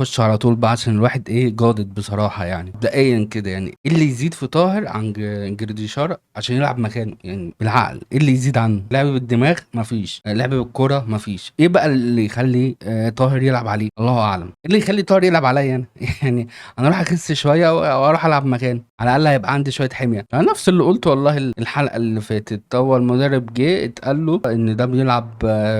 نخش على طول بقى عشان الواحد ايه جادد بصراحة. يعني مبدئيا كده يعني ايه اللي يزيد في طاهر عن جريديشار عشان يلعب مكانه؟ يعني بالعقل ايه اللي يزيد عنه؟ لعب بالدماغ مفيش، لعب بالكرة مفيش. ايه بقى اللي يخلي طاهر يلعب عليه؟ الله اعلم. ايه اللي يخلي طاهر يلعب عليا انا؟ يعني انا اروح اخس شوية واروح العب مكانه، على الاقل هيبقى عندي شوية حمية. انا نفس اللي قلته والله الحلقة اللي فاتت، هو المدرب جه اتقال له ان ده بيلعب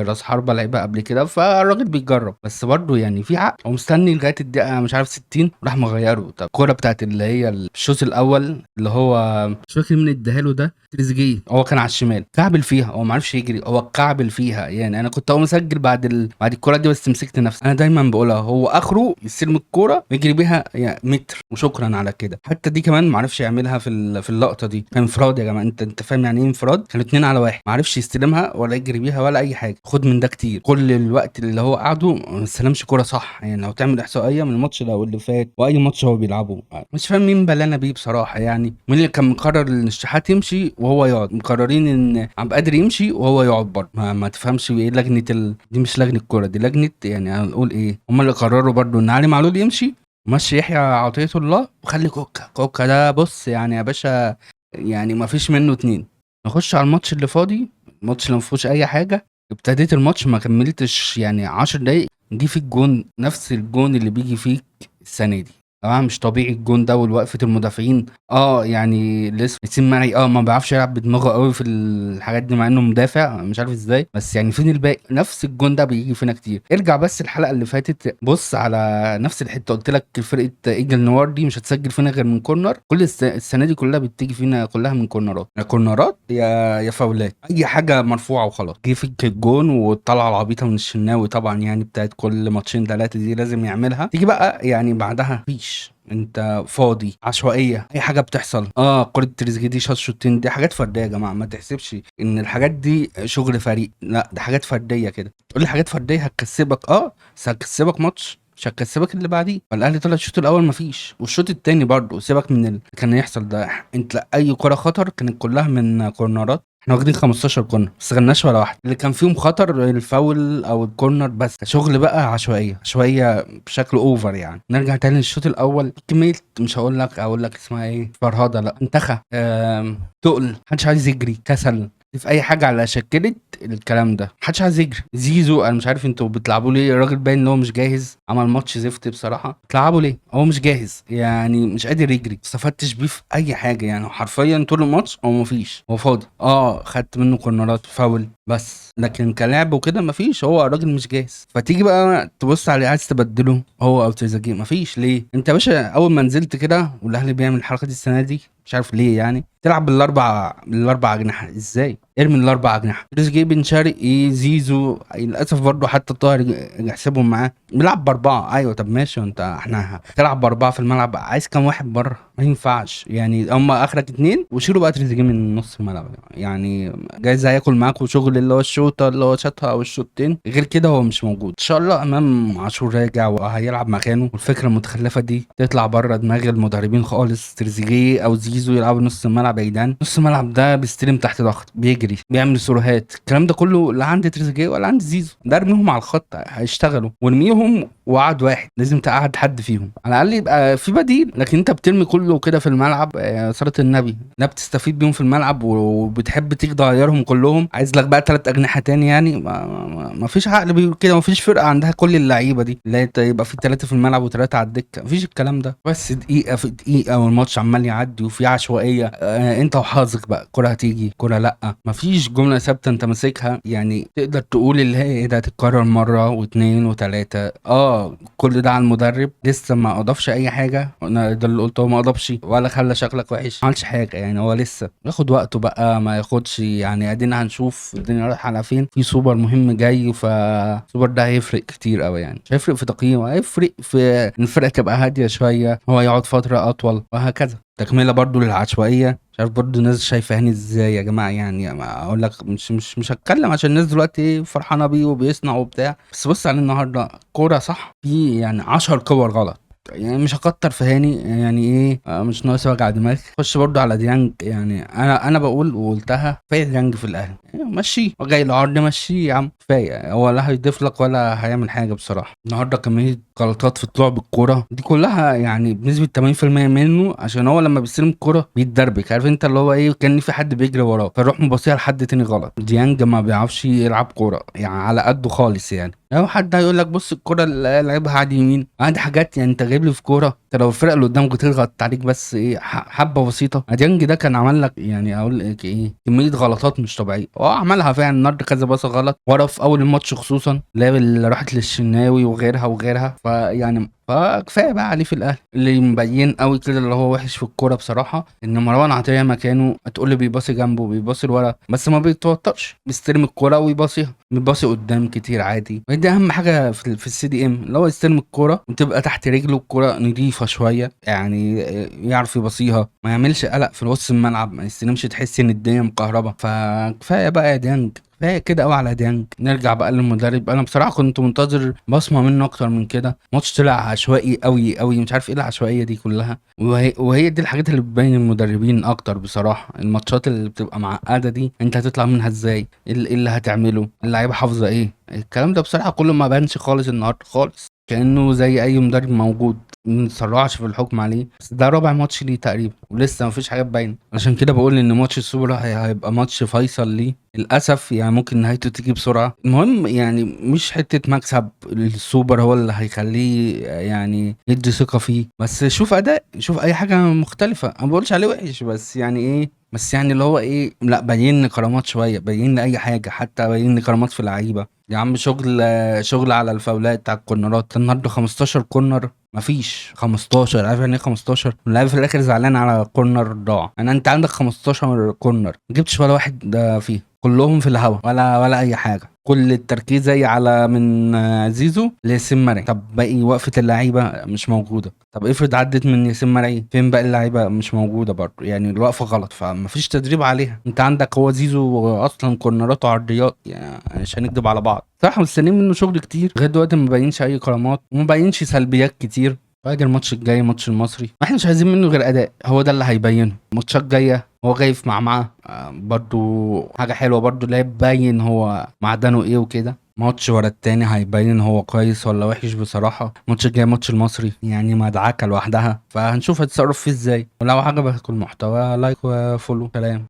راس حربة لعيبة قبل كده، فالراجل بيجرب، بس برضه يعني في عقل. هو مستني لغاية الدقيقة مش عارف 60 راح مغيرة. طب الكورة بتاعت اللي هي الشوط الاول اللي هو مش فاكر مين اداها له، ده تريزيجيه، هو كان على الشمال كعبل فيها، هو ما عرفش يجري، هو كعبل فيها. يعني انا كنت اقوم اسجل بعد الكورة دي بس مسكت نفسي. انا دايما بقولها، هو اخره يستلم الكورة ويجري بيها يعني متر وشكرا على كده. حتى دي كمان ما عرفش يعملها في اللقطة دي. كان انفراد يا جماعة، انت فاهم يعني ايه انفراد؟ كانوا 2-1، ما عرفش يستلمها ولا يجري بيها ولا اي حاجة. خد من ده كتير، كل الوقت اللي هو قعدة ما استلمش كورة صح. يعني لو تعمل احصائية من الماتش ده واللي فات واي ماتش هو بيلعبه، مش فاهم مين بلانا بيه بصراحة. يعني مين اللي كان مقرر ان الشحات يمشي وهو يقعد، مقررين ان عبد القادر يمشي وهو يقعد برضه. ما تفهمش ايه لجنة دي مش لجنة كورة، دي لجنة يعني هنقول ايه، هم اللي قرروا برضه ان علي معلول يمشي ومشي يحيى عطية الله وخلي كوكا. كوكا ده بص يعني يا باشا، يعني ما فيش منه 2. نخش على الماتش اللي فاضي، الماتش اللي ما فيهوش اي حاجة. ابتديت الماتش ما كملتش يعني 10 دقايق جه في الجون، نفس الجون اللي بيجي فيك السنة دي. طبعا مش طبيعي الجون ده والوقفة المدافعين. يعني لسه ياسين مرعي ما بيعرفش يلعب بدماغه قوي في الحاجات دي مع انه مدافع مش عارف ازاي، بس يعني فين الباقي؟ نفس الجون ده بيجي فينا كتير. ارجع بس الحلقة اللي فاتت بص على نفس الحتة، قلت لك فرقة ايجل نوار دي مش هتسجل فينا غير من كورنر. كل السنة دي كلها بتيجي فينا كلها من كورنرات، يا كورنرات يا فاولات، اي حاجة مرفوعة وخلاص. جه فيك الجون والطلعة العبيطة من الشناوي طبعا، يعني بتاعت كل ماتشين 3 دي لازم يعملها. تيجي بقى يعني بعدها مفيش، انت فاضي، عشوائية، اي حاجة بتحصل. كره تريزيجيه دي شاط شوطين، دي حاجات فردية يا جماعة، ما تحسبش ان الحاجات دي شغل فريق، لا ده حاجات فردية كده. تقول لي حاجات فردية هتكسبك، بس هتكسبك ماتش مش هتكسبك اللي بعديه. فالاهلي طلع الشوط الاول مفيش، والشوط التاني برضه سيبك من اللي كان يحصل ده، انت اي كره خطر كانت كلها من كورنرات. احنا واخدين 15 كورنر ما استغلناش ولا واحدة، اللي كان فيهم خطر الفاول او الكورنر بس. شغل بقى عشوائية، عشوائية بشكل over يعني. نرجع تاني للشوط الاول، كمية مش هقول لك، اقول لك اسمها ايه، فرهده، لا انتخى، تقل، محدش عايز يجري، كسل في اي حاجة على شكلت الكلام ده، محدش عايز يجري. زيزو انا مش عارف انتوا بتلعبوا ليه، الراجل باين ان هو مش جاهز، عمل ماتش زفت بصراحة، بتلعبوا ليه؟ هو مش جاهز يعني، مش قادر يجري، ما استفدتش بيه في اي حاجة يعني، حرفيا طول الماتش هو مفيش، هو فاضي. خدت منه كورنرات فاول بس، لكن كلاعب وكده مفيش، هو الراجل مش جاهز. فتيجي بقى تبص عليه عايز تبدله هو او تريزيجيه، مفيش. ليه؟ انت يا باشا اول ما نزلت كده والاهلي بيعمل الحركة دي السنة دي مش عارف ليه، يعني تلعب بالاربع اجنحة ازاي؟ ارمي الاربع اجنحة، تريزيجيه، بن شرقي، زيزو، للاسف برضه حتى الطاهر يحسبهم معاه، بيلعب باربعة. ايوه طب ماشي، انت احنا تلعب باربعة في الملعب، عايز كام واحد بره؟ ما ينفعش يعني، هم اخرك 2 وشيلوا بقى تريزيجيه من نص الملعب، يعني جايز هياكل معاكوا شغل اللي هو الشوطه اللي هو شاطها او الشوطتين، غير كده هو مش موجود. ان شاء الله امام عاشور راجع وهيلعب مكانه، والفكرة المتخلفه دي تطلع بره دماغ المدربين خالص. تريزيجيه او زيزو يلعبوا نص الملعب يا جدعان، نص الملعب ده بيستلم تحت ضغط، بيجري، بيعمل سروهات، الكلام ده كله لا عند تريزيجيه ولا عند زيزو. ده ارميهم على الخط هيشتغلوا، وارميهم وقعد واحد، لازم تقعد حد فيهم على الاقل يبقى في بديل. لكن انت بترمي كله كده في الملعب، صلاة النبي، لا بتستفيد بيهم في الملعب وبتحب تيجي تغيرهم كلهم، عايز لك بقى 3 اجنحة تاني يعني، ما فيش عقل بيقول كده، ما فيش فرقه عندها كل اللعيبة دي اللي هي يبقى في 3 في الملعب و3 على الدكة، ما فيش الكلام ده. بس دقيقة في دقيقة والماتش عمال يعدي وفي عشوائية، انت وحظك بقى، كره هتيجي كره لا، ما فيش جملة ثابتة انت ماسكها، يعني تقدر تقول اللي هي ايه ده هتتكرر مرة واثنين وثلاثة. كل ده على المدرب لسه ما اضافش اي حاجة، انا ده اللي قلته، هو ما اضافش ولا خلى شكلك وحش، ما عملش حاجة يعني، هو لسه ياخد وقته بقى، ما ياخدش يعني، ادينا هنشوف الدنيا رايحة على فين. في سوبر مهم جاي، فسوبر ده هيفرق كتير قوي يعني، مش هيفرق في تقييمه، هيفرق في ان الفرقة تبقى هادية شوية، هو يقعد فترة اطول وهكذا. تكمله برضو للعشوائيه، مش عارف برضو الناس شايفه هاني ازاي يا جماعة، يعني ما اقول لك مش هتكلم عشان الناس دلوقتي فرحانة بيه وبيصنع وبتاع، بس بص على النهارده كورة صح في يعني 10 كور غلط، يعني مش هكتر في هاني يعني ايه، مش ناقص وجع دماغ. خش برضو على ديانج، يعني انا بقول وقلتها، كفاية ديانج في الاهلي، يعني مشيه، جاي العرض مشيه يا عم، كفاية، هو لا هيضيف لك ولا هيعمل حاجة بصراحة. النهارده كمية غلطات في الطلوع بالكورة دي كلها يعني بنسبة 80% منه، عشان هو لما بيستلم الكورة بيتدربك، عارف انت اللي هو ايه، كان في حد بيجري وراه فيروح مباصيها لحد تاني غلط. ديانج ما بيعرفش يلعب كورة يعني على قده خالص. يعني لو حد هيقول لك بص الكورة اللي لعبها عادي يمين، عندي حاجات يعني انت جايب لي في كورة، انت لو الفرقة اللي قدامك بتضغط عليك بس ايه حبه بسيطة، ديانج ده كان عمل لك يعني اقول لك ايه كمية غلطات مش طبيعية، عملها فعلا النهارده كذا باصة غلط ورا في اول الماتش، خصوصا اللي راحت للشناوي وغيرها وغيرها. فيعني فكفايه بقى عليه في الاهلي. اللي مبين قوي كده اللي هو وحش في الكورة بصراحة ان مروان عطية مكانه، هتقول لي بيباصي جنبه بيباصي لورا، بس ما بيتوترش، بيستلم الكورة ويباصيها، بيباصي قدام كتير عادي. دي اهم حاجة في ال CDM، اللي هو يستلم الكورة وتبقى تحت رجله الكورة نظيفة شوية، يعني يعرف يباصيها، ما يعملش قلق في وسط الملعب، ما يستلمش تحس ان الدنيا مكهربه. فكفايه بقى يا ديانج، كفاية كده قوي على ديانج. نرجع بقى للمدرب، انا بصراحة كنت منتظر بصمة منه اكتر من كده. ماتش طلع عشوائي قوي قوي، مش عارف ايه العشوائية دي كلها، وهي دي الحاجات اللي بتبين المدربين اكتر بصراحة. الماتشات اللي بتبقى معقدة دي انت هتطلع منها ازاي، ايه اللي هتعمله، اللعيبة حافظه ايه، الكلام ده بصراحة كله ما بانش خالص النهارده خالص، كانه زي اي مدرب موجود، ما نتسرعش في الحكم عليه. بس ده رابع ماتش ليه تقريبا ولسه ما فيش حاجة تبين، عشان كده بقول ان ماتش السوبر هيبقى ماتش فيصل ليه للاسف، يعني ممكن نهايته تيجي بسرعة. المهم يعني مش حتة مكسب السوبر هو اللي هيخليه يعني يدي ثقة فيه، بس شوف اداء، شوف اي حاجة مختلفة. انا ما بقولش عليه وحش، بس يعني ايه، بس يعني اللي هو ايه، لا بين كرامات شوية، بين اي حاجة، حتى بين كرامات في اللعيبة يا عم. شغل على الفاولات بتاع الكورنرات النهارده 15 corner، مفيش 15، عارف يعني ايه 15؟ اللاعب في الاخر زعلان على corner ضاع. انت عندك 15 corner ما جبتش ولا واحد ده فيه، كلهم في الهوا ولا اي حاجة، كل التركيز زي على من زيزو لياسين مرعي. طب باقي وقفه اللعيبة مش موجودة، طب افرض عدت من ياسين مرعي، فين باقي اللعيبة؟ مش موجودة برضه، يعني الوقفة غلط، فمفيش تدريب عليها. انت عندك هو زيزو اصلا كورنراته عرضيات، يعني مش هنكدب على بعض صح، مستنيين منه شغل كتير لغاية دلوقتي ما بينش اي كرامات وما بينش سلبيات كتير. بعد الماتش الجاي ماتش المصري احنا مش عايزين منه غير اداء، هو ده اللي هيبينه. ماتشات جاية هو جاي في معمعة، برضو حاجة حلوة برضو اللي هيبين هو معدنه ايه وكده. ماتش ورا التاني هيبين هو كويس ولا وحش بصراحة. الماتش الجاي ماتش المصري يعني مدعكه لوحدها، فهنشوف هيتصرف فيه ازاي. ولو عجبك المحتوى like و follow. سلام.